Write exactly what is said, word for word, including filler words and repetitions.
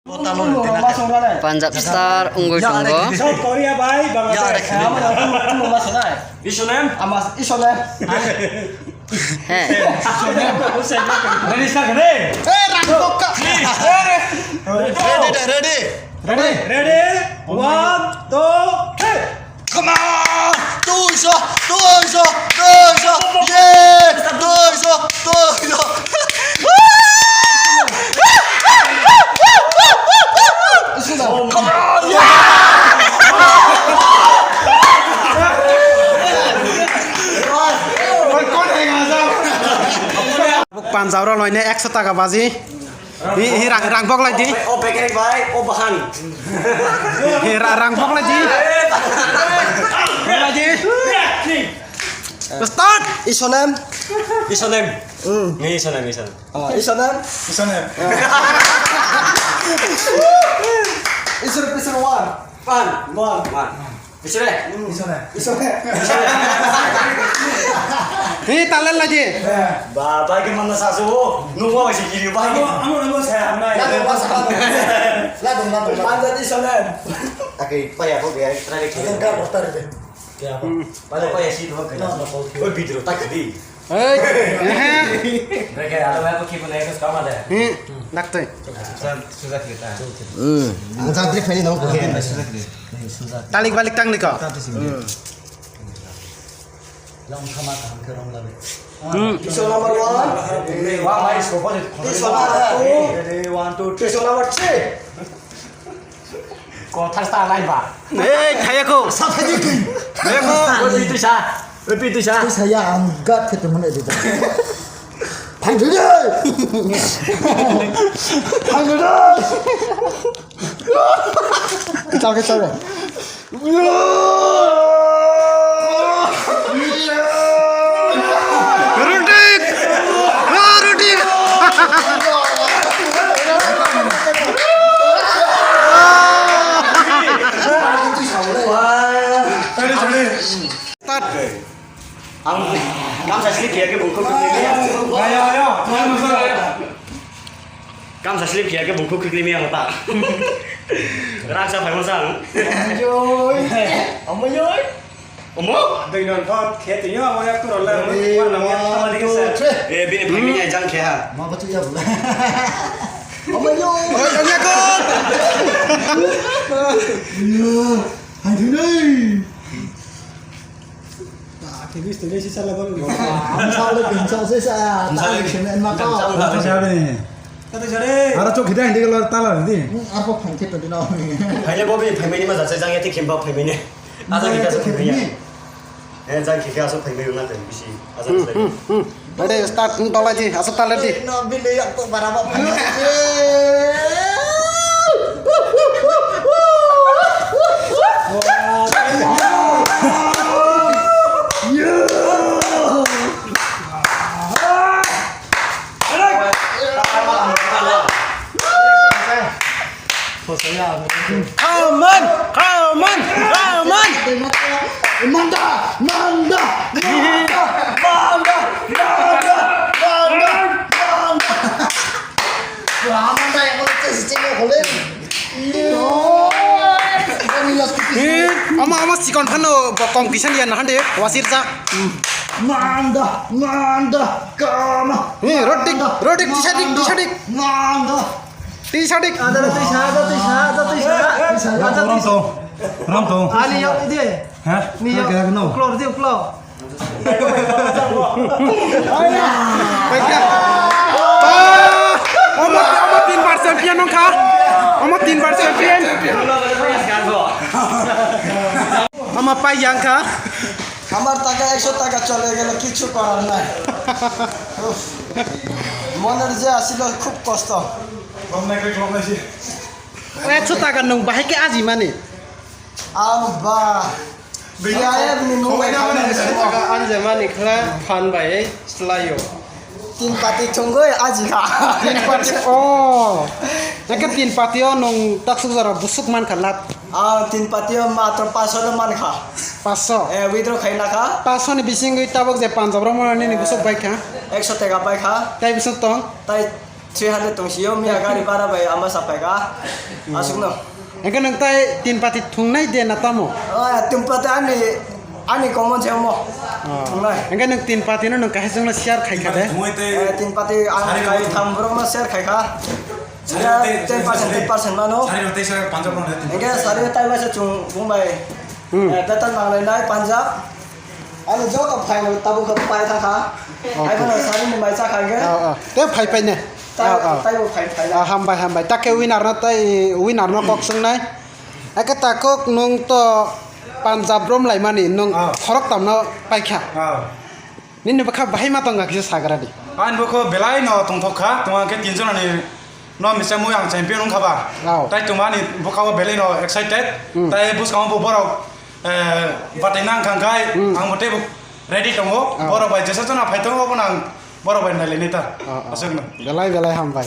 Punjab star wngwi tongo. South Korea bai Bangladesh. Isonem? Amas, isonem. He. Ready, start, ready. Eh, rang tokka. Ready, ready. Ready? Ready? One, two, three. Come on! Tuiso! Tuiso! Tuiso! Yeah! Tuiso! Tuiso! Come on! Yeah! Panjab rok loine ekso taka baji. Hi, hi, rang, rang boklai di. O bekerek bai, o bahan. Hi, ra-, rang boklai di. Boklai di. Start. Isonem. Isonem. Hmm. Ngi isonem, isonem. Oh, isonem. Isonem. Isor, isor one. One. One. One. Isore. Isore. Isore. Hi, talent lagi. Ba, bai ke mana sasu. Nunggu masih kiri bai. Amo, amo, amo saya, amo. Ladung, ladung, ladung. Ladung, ladung, ladung. Panjat isore. Aki paya ko gaya, try ke. Ladung, ladung, ladung. Kaya apa? Pada paya si tuh kan. Oi, bidro tak di. Hei, ehe. Mereka ada apa kita naik ke kamar deh. Hi, daktoi. Sudah, sudah kita. Hmm. Ang santri phai nang ko. Sudah kita. Talik balik tang liko. Hmm. Long sama kaham ke rong labe. Hmm. Iso number one. Wah, wah, iso apa? Iso number two. Ready, one, two, three. Iso number three. Kothar ta lai ba. Ei, khaya ko. Sa thai di. Khaya ko. Oi, pi tu sa. Oi, pi tu sa. Tu saya angkat ketemu nak dia. Phai dulu. Phai dulu. Kecil, kecil. Rudik! Ah, rudik! Start. Ang gamsa slip ya ke bungkuk. Ayo, ayo. Gamsa slip khiya khe bungkuk khiklimi ang ta. Raksa phaima sa ang. Amai oi. Amai oi. Omo? Dui non thot khe twi yo, amo yak turo le, amo yak tama dikhe sa. Eh, bini phaimini ai jang khe ha. Ma batu ya bula. Amai oi. Oi, oi, oi. Yo, hai thwi nei. Aktivis tu desi sala bang. Ang sala bang sa sa sa. Ang sala bang sa sa. Aro chok hidai hindi kalau talar di. Arpo phang khe tadi na. Phaile bobi phaimani ma jasa jang yati khimba phaimani. Aja kita so phaimani. Eh, jang khikha so phaimani na tadi bisi. Aja. Ready, start, hmm, tolai di, asal tolai di. No, bini yak to baraba. Come on! Come on! Come on! Manda! Manda! Manda! Manda! Manda! Manda! Manda! Wah, Manda yang mana sih sih hole? Iyo. Vanilla sticky. Eh, ama, ama sikon phano bokong kisan ya nahande wasir ja. Manda! Manda! Come on! Eh, rotik, rotik, tisadik, tisadik. Manda! Tisa dik. Ada, ada tisa, ada tisa, ada tisa. Ada tisa. Ram to. Ani yau ide. Ha? Ni yau. Kaya kena. Uklor di uklor. Baiklah. Ah, omo, omo tin bar champion nongkha. Omo tin bar champion. Ama pai yang kha. আমার টাকা একশো টাকা চলে গেল, কিছু করার নাই। উফ, মনের যে আসিল খুব কষ্ট। Ekso taka nwng bahai khe aji mani. Aw ba. Biya ya ni mo. Ekso taka anje mani khla phan bai slai o. Tin pati thwngwi aji kha. Tin pati, oh. Eke tin pati o nwng taksuk jora busuk man kha lab. Ah, tin pati o matro paso no man kha. Paso. Eh, withdraw khai na kha. Paso ni bisingwi tabok je panjab rok mona nini busuk bai kha. Ekso taka bai kha. Tai bisuk tong. Tai Three hundred tong sio, miya gari bara bai Ambasa phaikha. Aswkno. Hwnkhe nwng tai tin pati thungnai de na tamo? Ah, tin pati ani, ani common se mo. Ah. Thungnai. Hwnkhe nwng tin pati no nwng kaisa chwngno share khaikha de? Eh, tin pati ang kai tham borok no share khaikha. Ten percent, ten percent mano. Hwnkhe sari tai bai se chung bung bai. Hmm. Eh, beton nang lai nai Punjab. Ano joto phaino tabuk khe pai thangkha. Okay. Ai bono sari ni mai chakha hwnkhe. Ah, ah. Tei phai pai ne. Tai, ah, ah. Tai bo phai phai. Ah, hambai, hambai. Take winner no tai, winner no kok swngnai. Ake takok nwng to Punjab rom laimani nwng, ah, khorok tamno paikha. Ah. Nini bwkha bahai ma tongkha kisa sagra di. Ani bwkha belai no tongthok kha, tongma khe tin jona ni no misa mui ang champion wngkha ba. Oh. Tai tongma ani bwkha o belai no excited. Hmm. Tai bwskango bo borok, eh, batwi nang kha khai, hmm, ang bo teibo ready tongo. Oh. Borok bai jesa jona phai tongo, obo nang borok bai nai lai nai ta. Oh, oh. Aswk no. Belai belai hambai.